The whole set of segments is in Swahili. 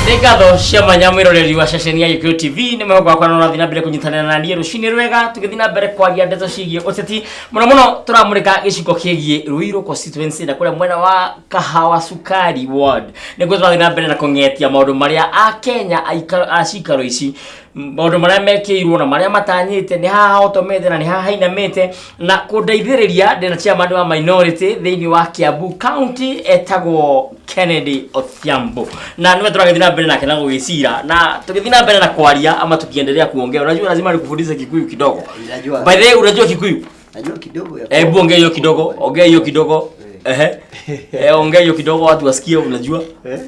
Nĩ ngatho cia mwanya mwĩroreri wa ceceni ya Gĩkũyũ TV. Nĩ mwĩhoko wakwa no ũrathiĩ na mbere kũnyitanĩra na niĩ rũcinĩ rwega, tũgĩthiĩ na mbere kwaria ndeto ciĩgiĩ ũteti. Mũno mũno tũramũrĩka gĩcigo kĩgiĩ Ruiru constituency na kũrĩa mwena wa Kahawa Sukari ward, nĩguo tũrathiĩ na mbere na kũng'etia maũndũ marĩa Akenya a cikaro ici, maũndũ marĩa mekĩirwo na marĩa matanyĩte, nĩ haha hotomete na nĩ haha hainamĩte. Na kũndeithĩrĩria ndĩna chairman wa minority thĩinĩ wa Kiambu County, etagwo Kennedy Odhiambo, na nĩwe tũragĩthiĩ na mbere nake na gũgĩcira na tũgĩthiĩ na mbere na kwaria ama tukiendelea kuongea. Unajua lazima nikufundishe Kikuyu kidogo. Najua. By the way, unajua Kikuyu? Najua kidogo ya. Hebu ongea hiyo kidogo, ongea hiyo kidogo. Ehe. Ongea hiyo kidogo watu wasikie unajua. Eh?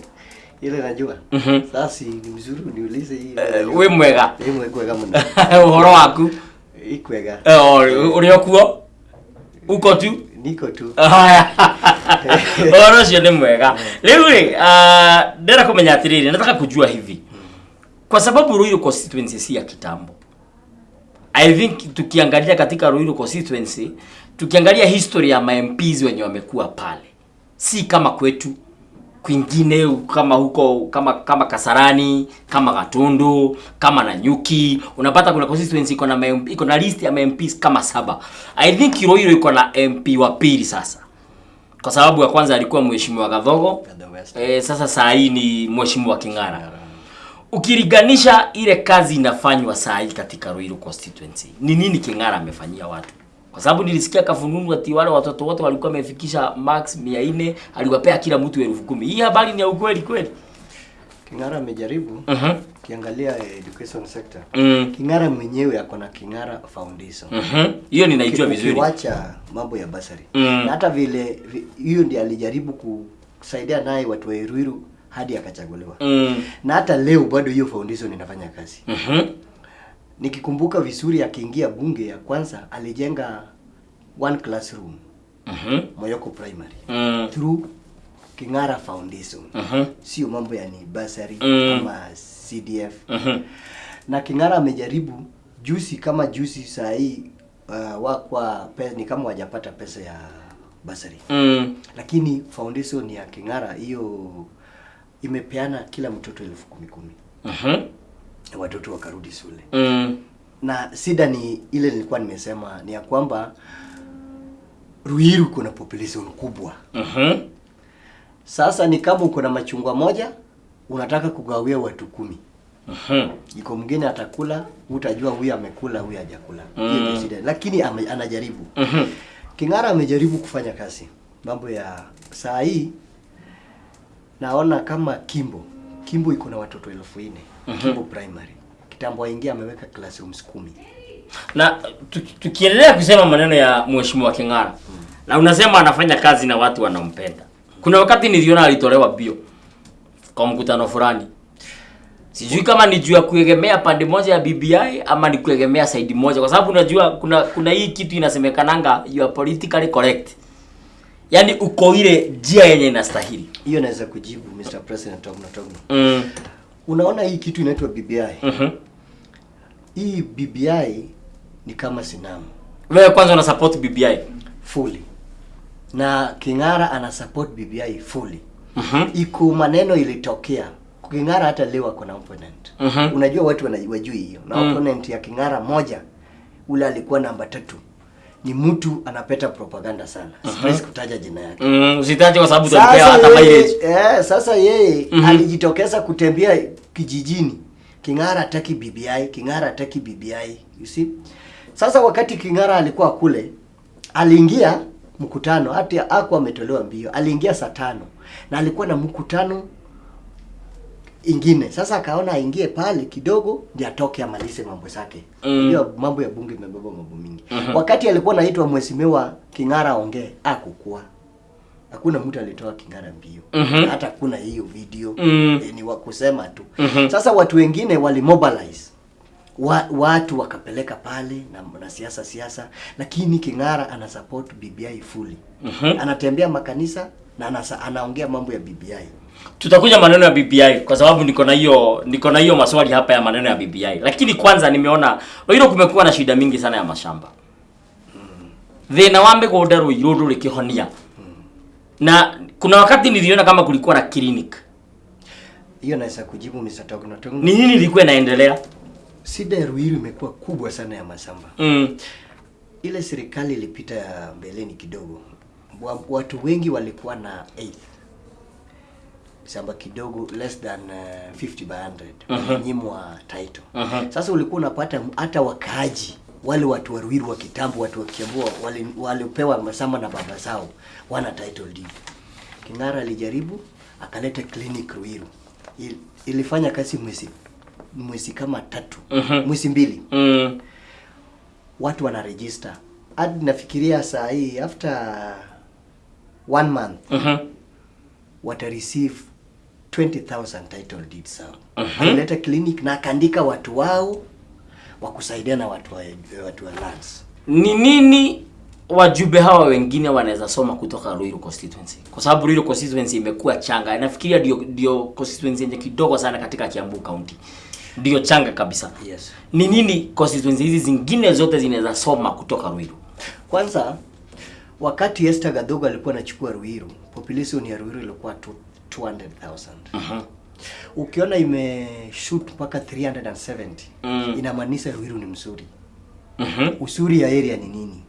Ile najua. Sasa si ni mzuri uniulize hii. Wĩ mwega? Ni mwega muno. Ũhoro waku? Ikwega. Ũrĩ o kuo? Uko tu? Niko tu. Haya. Ũhoro ũcio nĩ mwega. Rĩu rĩ, ndĩrenda kũmenya atĩrĩrĩ, nataka kujua hivi. Kwa sababu Ruiru constituency si ya kitambo. I think tukiangalia katika Ruiru constituency, tukiangalia history ya ma MPs wenye wamekuwa pale, si kama kwetu kwingine, kama huko kama Kasarani, kama Gatundu, kama Nanyuki, unapata kuna constituency iko na iko na list ya ma MPs kama saba. I think Ruiru iko na MP wa pili sasa, kwa sababu ya kwanza alikuwa Mheshimiwa Gathogo. The West. Sasa saa hii ni Mheshimiwa King'ara. Ukilinganisha ile kazi inafanywa saa hii katika Ruiru constituency, ni nini King'ara amefanyia watu? Kwa sababu nilisikia kafununu ati wale watoto wote walikuwa wamefikisha max 400, aliwapea kila mtu 10,000. Hii habari ni ya ukweli kweli? King'ara amejaribu. Ukiangalia education sector. King'ara mwenyewe ako na King'ara Foundation. Hiyo ninaijua vizuri. Ukiwacha mambo ya bursary. Na hata vile hiyo ndiye alijaribu kusaidia naye watu wa Ruiru hadi akachaguliwa. Na hata leo bado hiyo foundation inafanya kazi. Nikikumbuka vizuri, akiingia bunge ya kwanza alijenga one classroom Moyoko Primary through King'ara Foundation. Sio mambo ya ni bursary ama CDF. Na King'ara amejaribu juzi, kama juzi saa hii wakwa ni kama wajapata pesa ya bursary. Lakini foundation ya King'ara hiyo imepeana kila mtoto 10,000. Watoto wakarudi shule. Na shida ni ile nilikuwa nimesema, ni ya kwamba Ruiru kuna population kubwa. Sasa ni kama uko na machungwa moja unataka kugawia watu 10. Iko mwingine atakula, utajua huyu amekula, huyu hajakula. Hiyo ndio shida. Lakini anajaribu. King'ara amejaribu kufanya kazi. Mambo ya saa hii naona kama Kimbo. Kimbo iko na watoto 4,000. Kimbo Primary. Kitambo aingia ameweka classrooms 10. Na tukiendelea kusema maneno ya Mheshimiwa King'ara, na unasema anafanya kazi na watu wanampenda. Kuna wakati niliona alitolewa bio kwa mkutano fulani. Sijui kama ni juu ya kuegemea pande moja ya BBI ama ni kuegemea side moja, kwa sababu unajua kuna hii kitu inasemekananga, you are politically correct. Yaani uko ile njia yenye inastahili. Hiyo naweza kujibu, Mr. President Togno Togno. Unaona hii kitu inaitwa BBI. Hii BBI ni kama sinamu. Wewe kwanza una support BBI? Fully. Na King'ara ana support BBI fully. Iko maneno ilitokea. King'ara hata leo ako na opponent. Unajua watu wajui hiyo. Na opponent ya King'ara moja, ule alikuwa namba 3, ni mtu anapeta propaganda sana. Siwezi kutaja jina yake. Usitaje kwa sababu utanipea hata mileage. Sasa yeye alijitokeza kutembea kijijini. King'ara hataki BBI, King'ara hataki BBI. You see? Sasa wakati King'ara alikuwa kule, aliingia mkutano, hata hakuwa ametolewa mbio. Aliingia saa 5 na alikuwa na mkutano ingine. Sasa akaona aingie pale kidogo ndiye atoke amalize mambo zake. Unajua mambo ya bunge imebeba mambo mingi. Wakati alikuwa anaitwa Mheshimiwa King'ara ongee, hakukua. Hakuna mtu alitoa King'ara mbio. Hata kuna hiyo video. Ni wa kusema tu. Sasa watu wengine walimobilize. Watu wakapeleka pale na siasa siasa, lakini King'ara ana support BBI fully. Anatembea makanisa na anaongea mambo ya BBI. Tutakuja maneno ya BBI kwa sababu niko na hiyo maswali hapa ya maneno ya BBI. Lakini kwanza nimeona Ruiru kumekuwa na shida mingi sana ya mashamba. Thina wa mĩgũnda Ruiru ndũrĩ kĩhonia. Na kuna wakati niliona kama kulikuwa na clinic. Hiyo naweza kujibu, Mr. Togno. Togno. Ni nini ilikuwa inaendelea? Shida ya Ruiru imekuwa kubwa sana ya mashamba. Ile serikali ilipita mbeleni kidogo, watu wengi walikuwa na eighth shamba kidogo, less than 50 by 100, walinyimwa title. Sasa ulikuwa unapata hata wakaaji wale watu wa Ruiru wa kitambo, watu wa Kiambu walipewa mashamba na baba zao, wana title deed. King'ara alijaribu akaleta clinic Ruiru. Ilifanya kazi mwezi kama 3, mwezi 2. Watu wana register hadi nafikiria saa hii after one month wata receive 20,000 title deeds zao. Alileta clinic na akaandika watu wao wa kusaidia na watu wa lands. Ni nini wajumbe hawa wengine wanaweza soma kutoka Ruiru constituency? Kwa sababu Ruiru constituency imekuwa changa. Nafikiria ndio constituency yenye kidogo sana katika Kiambu County. Ndio changa kabisa. Yes. Ni nini constituency hizi zingine zote zinaweza soma kutoka Ruiru? Kwanza, wakati Esther Gathogo alikuwa anachukua Ruiru, population ya Ruiru ilikuwa 200,000. Ukiona imeshoot mpaka 370, inamaanisha Ruiru ni mzuri. Uzuri ya area ni nini?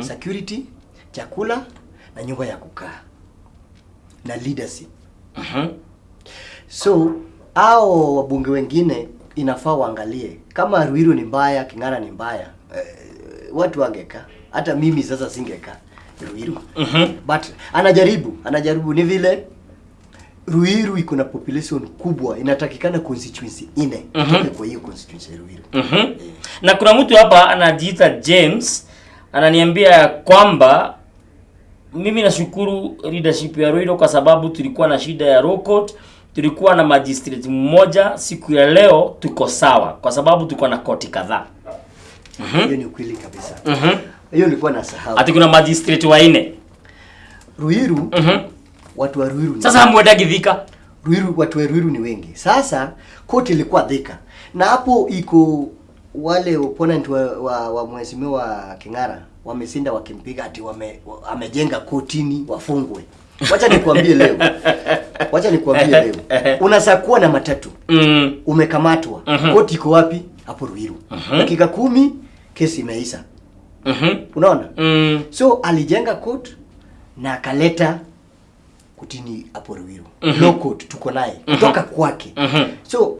Security, chakula na nyumba ya kukaa na leadership. So hao wabunge wengine inafaa waangalie kama Ruiru ni mbaya, King'ara ni mbaya, watu wangekaa. Hata mimi sasa singekaa Ruiru. But anajaribu ni vile Ruiru iko na population kubwa, inatakikana constituency nne itoke kwa hiyo constituency ya Ruiru. Na kuna mtu hapa anajiita James ananiambia ya kwamba mimi nashukuru leadership ya Ruiru kwa sababu tulikuwa na shida ya law court, tulikuwa na magistrate mmoja. Siku ya leo tuko sawa kwa sababu tuko na koti kadhaa. Hiyo ni ukweli kabisa. Hiyo nilikuwa nasahau. Ati kuna magistrate wanne. Ruiru, watu wa Ruiru ni Sasa hamwendagi Thika. Ruiru, watu wa Ruiru ni wengi. Sasa koti ilikuwa Thika, na hapo iko wale opponent wa mheshimiwa King'ara wamesinda wakimpiga ati amejenga kotini wafungwe. Wacha nikwambie leo, wacha nikwambie leo, unaweza kuwa na matatu umekamatwa, koti iko wapi? Hapo Ruiru. Dakika 10 kesi imeisha. Unaona? So alijenga court na akaleta kotini hapo Ruiru. Law court tuko naye kutoka kwake. So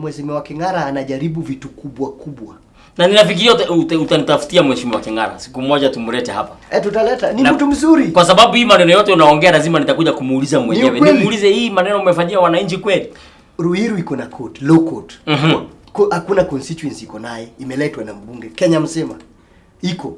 mheshimiwa King'ara anajaribu vitu kubwa kubwa. Na ninafikiria utanitafutia mheshimiwa King'ara siku moja tumlete hapa. Eh, tutaleta. Ni mtu mzuri. Kwa sababu hii maneno yote unaongea lazima nitakuja kumuuliza mwenyewe. Ukweli. Nimuulize hii maneno umefanyia wananchi kweli? Ruiru iko na court, law court. Hakuna constituency iko naye, imeletwa na mbunge Kenya mzima. Iko.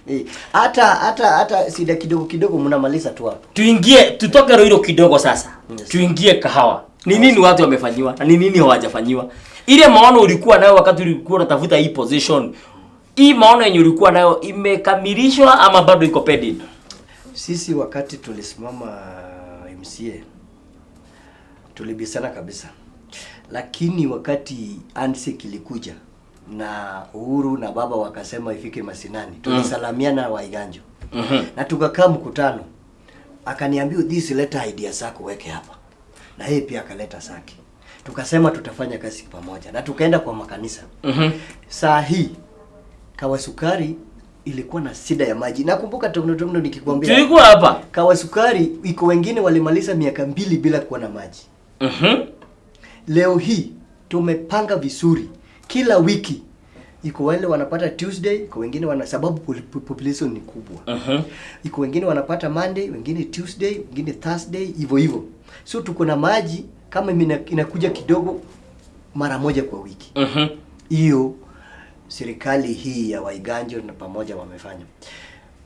Eh, hata shida kidogo kidogo mnamaliza tu hapo. Tuingie, tutoke Ruiru kidogo sasa. Yes. Tuingie Kahawa. Ni nini watu wamefanyiwa na ni nini hawajafanyiwa? Ile maono ulikuwa nayo wakati ulikuwa unatafuta hii position, hii maono yenye ulikuwa nayo imekamilishwa ama bado iko pending? Sisi wakati tulisimama MCA tulibisana kabisa, lakini wakati handshake ilikuja na Uhuru na baba wakasema ifike mashinani, tulisalamiana Waiganjo na tukakaa mkutano, akaniambia, "This, leta idea zako weke hapa," na yeye pia akaleta zake. Tukasema tutafanya kazi pamoja na tukaenda kwa makanisa. Saa hii Kawasukari ilikuwa na shida ya maji. Nakumbuka Togno Togno nikikwambia Tulikuwa hapa. Kawasukari iko wengine walimaliza miaka 2 bila kuwa na maji. Leo hii tumepanga vizuri, kila wiki iko wale wanapata Tuesday, iko wengine wana sababu population ni kubwa. Iko wengine wanapata Monday, wengine Tuesday, wengine Thursday, hivyo hivyo. So tuko na maji kama inakuja kidogo mara moja kwa wiki. Hiyo serikali hii ya Waiganjo na pamoja wamefanya.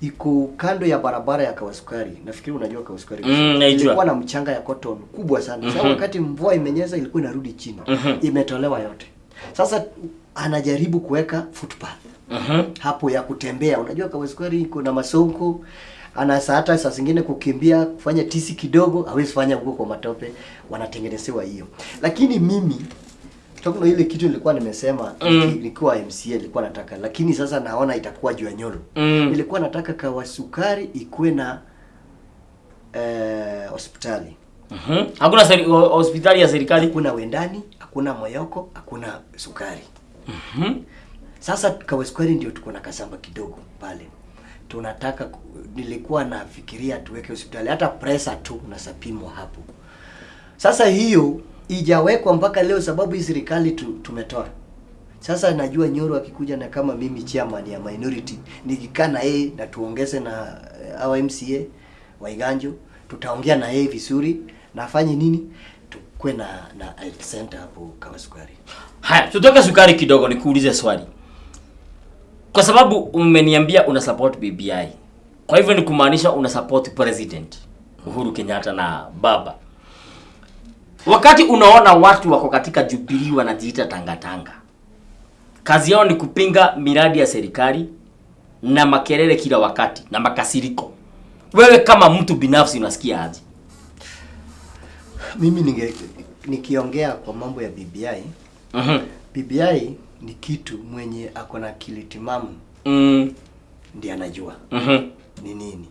Iko kando ya barabara ya Kawasukari. Nafikiri unajua Kawasukari. Naijua. Ilikuwa na mchanga ya cotton kubwa sana. Sasa wakati mvua imenyesha ilikuwa inarudi chini. Imetolewa yote. Sasa anajaribu kuweka footpath hapo ya kutembea. Unajua Kawasukari iko na masonko, ana hata saa zingine kukimbia kufanya tisi kidogo hawezi fanya huko kwa matope, wanatengenezewa hiyo. Lakini mimi Tokno, ile kitu nilikuwa nimesema nikiwa MCA nilikuwa nataka, lakini sasa naona itakuwa juu ya Nyoro. Nilikuwa nataka Kawasukari ikuwe na hospitali. Hakuna hospitali ya serikali. Hakuna Wendani, hakuna Moyoko, hakuna Sukari. Sasa Kawasukari ndio tuko na kasamba kidogo pale. Tunataka nilikuwa nafikiria tuweke hospitali hata pressure tu unasapimwa hapo. Sasa hiyo ijawekwa mpaka leo sababu hii serikali tumetoa. Sasa najua Nyoro akikuja na kama mimi chairman ya minority nikikaa na yeye na tuongeze na our MCA Waiganjo, tutaongea na yeye vizuri na afanye nini, tukue na health center hapo Kawasukari. Haya, tutoke sukari kidogo nikuulize swali. Kwa sababu umeniambia una support BBI. Kwa hivyo ni kumaanisha una support President Uhuru Kenyatta na baba. Wakati unaona watu wako katika Jubilee wanajiita tangatanga. Kazi yao ni kupinga miradi ya serikali na makelele kila wakati na makasiriko. Wewe kama mtu binafsi unasikia aje? Mimi nikiongea kwa mambo ya BBI, BBI ni kitu mwenye ako na akili timamu ndiye anajua ni nini.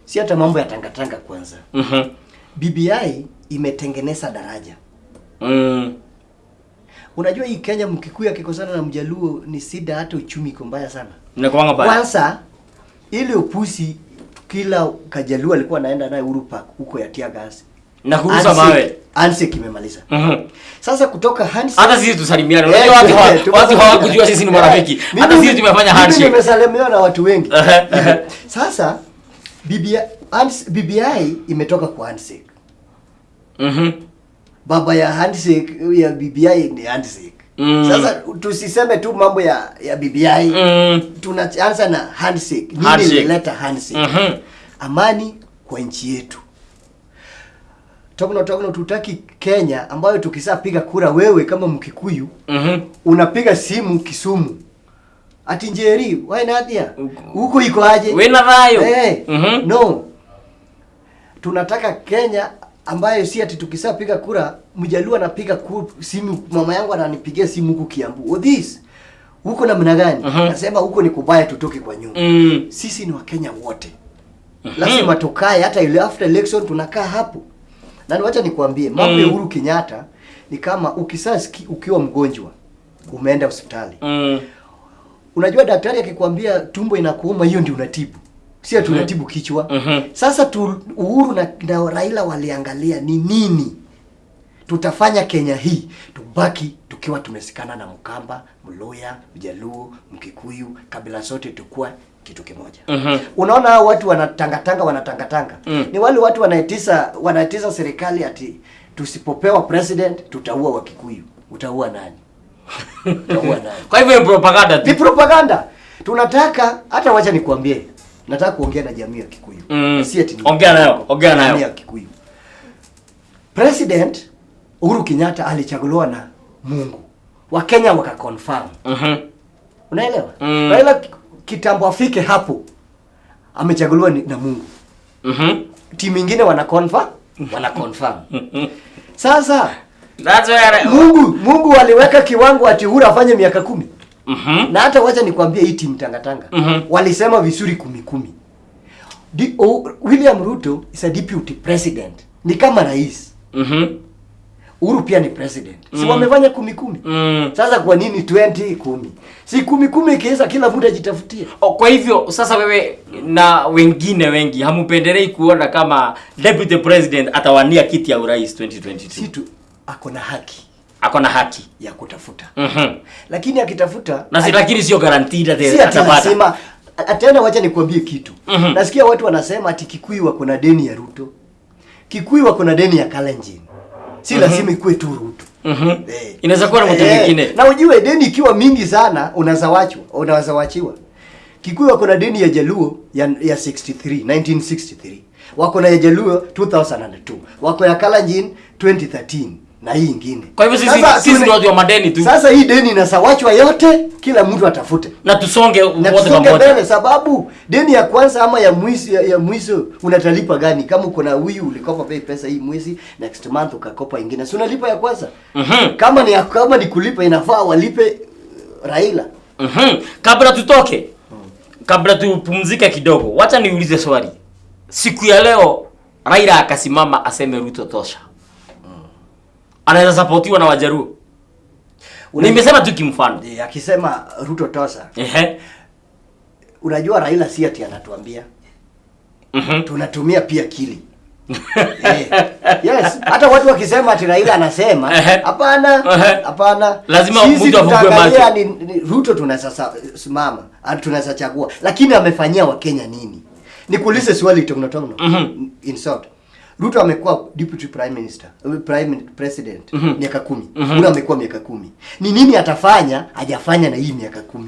Si hata mambo ya tangatanga kwanza. BBI imetengeneza daraja. Unajua hii Kenya Mkikuyu akikosana na Mjaluo ni shida, hata uchumi iko mbaya sana. Mnakuanga baya. Kwanza ile upusi kila Kajaluo alikuwa anaenda naye Uhuru Park huko ya tear gas. Na kurusa mawe. Handshake imemaliza. Sasa kutoka handshake Hata sisi tusalimiane. Unajua watu hawakujua sisi ni marafiki. Hata sisi tumefanya Mimi handshake. nimesalimiwa na watu wengi. Ehe. Sasa BBI imetoka kwa handshake. Baba ya handshake ya BBI ni handshake. Sasa tusiseme tu mambo ya BBI. Tunaanza na handshake. Nini Handshake. ilileta handshake? Amani kwa nchi yetu. Tokno tokno tutaki Kenya ambayo tukishapiga kura, wewe kama Mkikuyu unapiga simu Kisumu. Ati Njeri, why Nadia? Huko iko aje? Wena thayo. No. Tunataka Kenya ambayo si ati tukishapiga kura Mjaluo anapiga simu, mama yangu ananipigia simu huku Kiambu. Oh, this huko namna gani? Nasema huko ni kubaya, tutoke kwa nyumba. Sisi ni Wakenya wote. Lazima tukae hata ile after election tunakaa hapo. Na wacha nikwambie mambo ya Uhuru Kenyatta ni kama ukisasi ukiwa mgonjwa umeenda hospitali. Unajua daktari akikwambia tumbo inakuuma, hiyo ndio unatibu. Si ati unatibu kichwa. Sasa Uhuru na Raila waliangalia ni nini tutafanya Kenya hii tubaki tukiwa tumesikana na Mkamba, Mluya, Mjaluo, Mkikuyu, kabila zote tukua kitu kimoja. Unaona hao watu wanatangatanga wanatangatanga. Ni wale watu wanaitisa serikali ati tusipopewa president tutaua Wakikuyu. Utaua nani? Utaua nani? Kwa hivyo ni propaganda Ni tu. propaganda. Tunataka hata wacha nikwambie. Nataka kuongea na jamii ya Kikuyu. Si ati ni Ongea nayo, ongea nayo. Jamii ya Kikuyu. President Uhuru Kenyatta alichaguliwa na Mungu. Wakenya wakaconfirm. Unaelewa? Raila kitambo afike hapo amechaguliwa na Mungu. Timu ingine wana confirm, wana confirm. Sasa That's where Mungu aliweka kiwango ati Uhuru afanye miaka 10. Na hata wacha nikwambie hii timu tangatanga. Walisema vizuri 10-10. William Ruto is a deputy president. Ni kama rais. Uhuru pia ni president. Si wamefanya 10-10. Sasa kwa nini 20-10? Si 10-10 ikiisha kila mtu ajitafutie. O, kwa hivyo sasa wewe na wengine wengi hamupendelei kuona kama deputy president atawania kiti ya urais 2022. Si tu ako na haki Ako na haki ya kutafuta. Lakini akitafuta Na si lakini sio guaranteed ati si ati atapata. lazima. Tena wacha nikwambie kitu. Nasikia watu wanasema ati Kikuyu wako na deni ya Ruto. Kikuyu wako na deni ya Kalenjin. Si lazima ikuwe tu Ruto. Inaweza kuwa na mtu mwingine. Na ujue deni ikiwa mingi sana unazawachiwa. Kikuyu wako na deni ya Jaluo ya 63, 1963. Wako na ya Jaluo 2002. Wako ya Kalenjin 2013 na hii ingine. Kwa hivyo sisi ni watu wa madeni tu. Sasa hii deni inasawachwa yote, kila mtu atafute. Na tusonge Na wote tusonge pamoja. mbele, sababu deni ya kwanza ama ya mwisho ya mwisho unatalipa gani? Kama uko na huyu ulikopa pei pesa hii mwezi, next month ukakopa ingine. Si unalipa ya kwanza? Kama ni kulipa inafaa walipe Raila. Kabla tutoke, kabla tupumzike kidogo, wacha niulize swali. Siku ya leo Raila akasimama aseme Ruto tosha, anaweza sapotiwa na Wajaruo? Nimesema tu kimfano. Eh, akisema Ruto tosha, unajua Raila si ati anatuambia, tunatumia pia akili. Eh, yes, hata watu wakisema ati Raila anasema, hapana, hapana. Lazima Sisi mtu afungue tutaangalia macho. ni Ruto tunaweza simama, tunaweza chagua, lakini amefanyia Wakenya nini? Nikuulize swali tongno tongno. In short, Ruto amekuwa deputy prime minister, president miaka 10. Ruto amekuwa miaka 10. Ni nini atafanya hajafanya na hii miaka 10?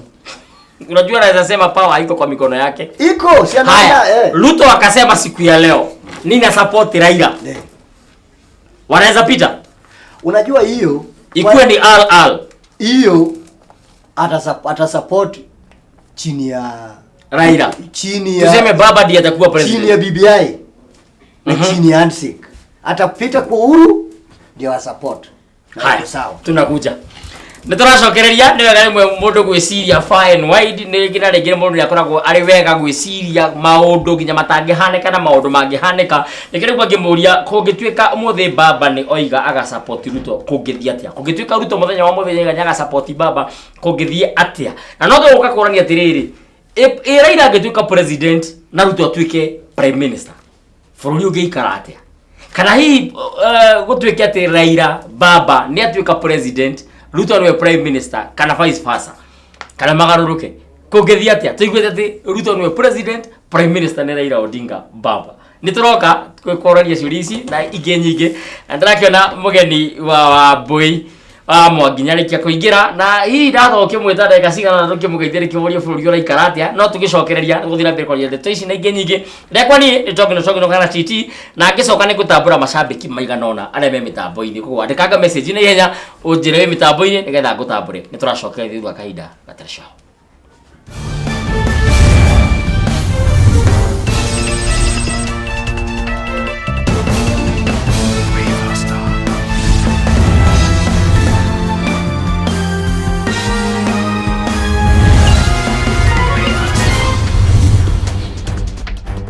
Unajua anaweza sema power haiko kwa mikono yake. Iko, si anaona, Haya, eh. Ruto akasema siku ya leo nina support Raila. Wanaweza pita? Unajua hiyo ikuwe ni al al. Hiyo atasupport chini ya Raila. Chini ya Tuseme baba ndiye atakuwa president. Chini ya BBI na chini ya handshake. Atapita kwa uhuru ndio asupport. Na Haya, iko sawa. Tunakuja. Nĩ tũracokereria nĩ wega rĩmwe mũndũ gwĩciria far and wide, nĩ rĩngĩ na rĩngĩ mũndũ nĩ akoragwo arĩ wega gwĩciria maũndũ nginya matangĩhanĩka na maũndũ mangĩhanĩka. Nĩkĩo rĩmwe ngĩmũria kũngĩtuĩka ũmũthĩ baba nĩ oiga agasupport Ruto kũngĩthiĩ atĩa? Kũngĩtuĩka Ruto mũthenya wa mũthenya oiga nĩ agasupport baba kũngĩthiĩ atĩa? Na no tũgũka kũrania atĩrĩrĩ, ĩ Raila angĩtuĩka president na Ruto atuĩke prime minister, bũrũri ũngĩikara atĩa? Kana hihi gũtuĩke atĩ Raila baba nĩ atuĩka president, Ruto nĩwe prime minister, kana vice versa, kana magarũrũke, kũngĩthiĩ atĩa? Tũiguĩte atĩ Ruto nĩwe president, prime minister nĩ Raila Odinga baba. Nĩ tũroka kũraria ciũria ici na ingĩ nyingĩ, na ndĩrakĩona mũgeni wa Wambui wa Mwangi nĩarĩkia kũingĩra, na hihi ndathoma ũkĩmwĩta ndagĩka cigana ũna tũkĩmũgeithia rĩkĩmũria bũrũri ũraikara atĩa, no tũgĩcokereria gũthiĩ na mbere kwaria ndeto ici na ingĩ nyingĩ. Rekwa niĩ nĩ Tongino Tongino kana TT, na ngĩcoka nĩ ngũtambũra macambĩki maigana ũna arĩa me mĩtambo-inĩ. Koguo andĩkanga message na ihenya ũnjĩre wĩ mĩtambo-inĩ nĩgetha ngũtambũre. Nĩ tũracokereria thutha wa kahinda gatarĩ coho.